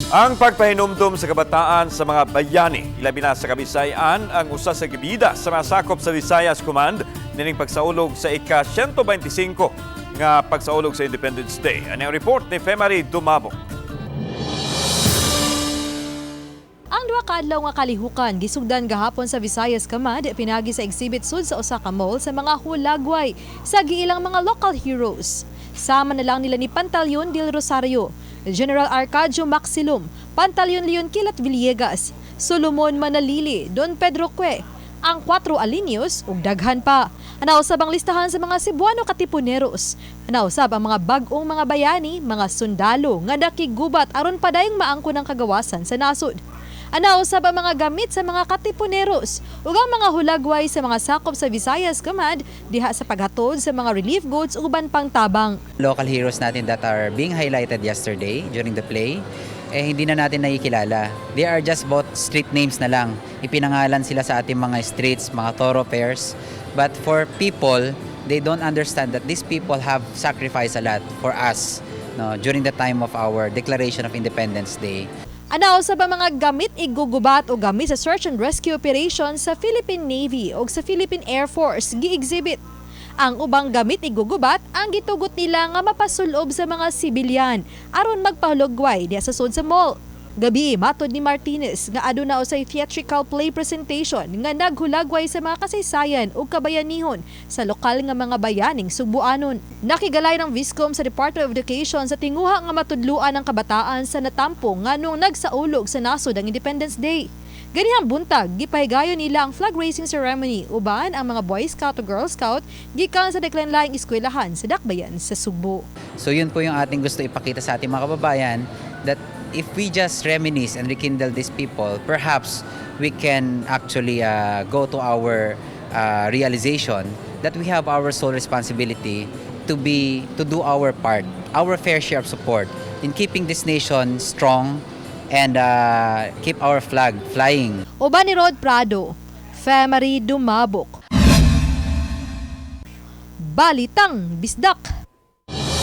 Ang pagpahinumdum sa kabataan sa mga bayani, ilabi na sa Kabisayan, ang usa sa gibida sa mga sakop sa Visayas Command nining pagsaulog sa ika-125 nga pagsaulog sa Independence Day. Ano ang report ni Femary Dumabo? Ang duha ka adlaw nga kalihukan gisugdan gahapon sa Visayas Command pinagi sa exhibit sud sa usa ka mall sa mga hulagway sa giilang mga local heroes. Sama na lang nila ni Pantaleon del Rosario, General Arcadio Maxilum, Pantaleon Leon Kilat Villegas, Solomon Manalili, Don Pedro Cue, ang Cuatro Alinios ug daghan pa. Nausab ang listahan sa mga Cebuano Katipuneros. Nausab ang mga bag-ong mga bayani, mga sundalo nga nakigubat aron padayong maangkon ang kagawasan sa nasod. Anausab ang mga gamit sa mga Katipuneros ug ang mga hulagway sa mga sakop sa Visayas Command diha sa paghatod sa mga relief goods ug uban pang tabang. Local heroes natin that are being highlighted yesterday during the play, eh hindi na natin nakikilala. They are just both street names na lang. Ipinangalan sila sa ating mga streets, mga thoroughfares. But for people, they don't understand that these people have sacrificed a lot for us, no, during the time of our Declaration of Independence Day. Anausab ang mga gamit igugubat o gamit sa search and rescue operation sa Philippine Navy o sa Philippine Air Force gi-exhibit. Ang ubang gamit igugubat ang gitugot nila nga mapasulob sa mga sibilyan aron magpahulagway diha sa sud sa mall. Gabi, matod ni Martinez nga aduna usay theatrical play presentation nga naghulagway sa mga kasaysayan ug kabayanihon sa lokal nga mga bayaning Sugbuanon. Nakigalay ng Viscom sa Department of Education sa tinguha nga matudluan ang kabataan sa natampo nganong nagsaulog sa nasod ang Independence Day. Ganihang buntag, gipahigayon nila ang flag raising ceremony uban ang mga Boy Scout o Girl Scout gikan sa naglain-laing eskwelahan sa Dakbayan sa Sugbo. So yun po yung ating gusto ipakita sa ating mga kababayan, that if we just reminisce and rekindle these people, perhaps we can actually go to our realization that we have our sole responsibility to do our part, our fair share of support in keeping this nation strong and keep our flag flying. Uban ni Rod Prado, Femary Dumabok. Balitang Bisdak.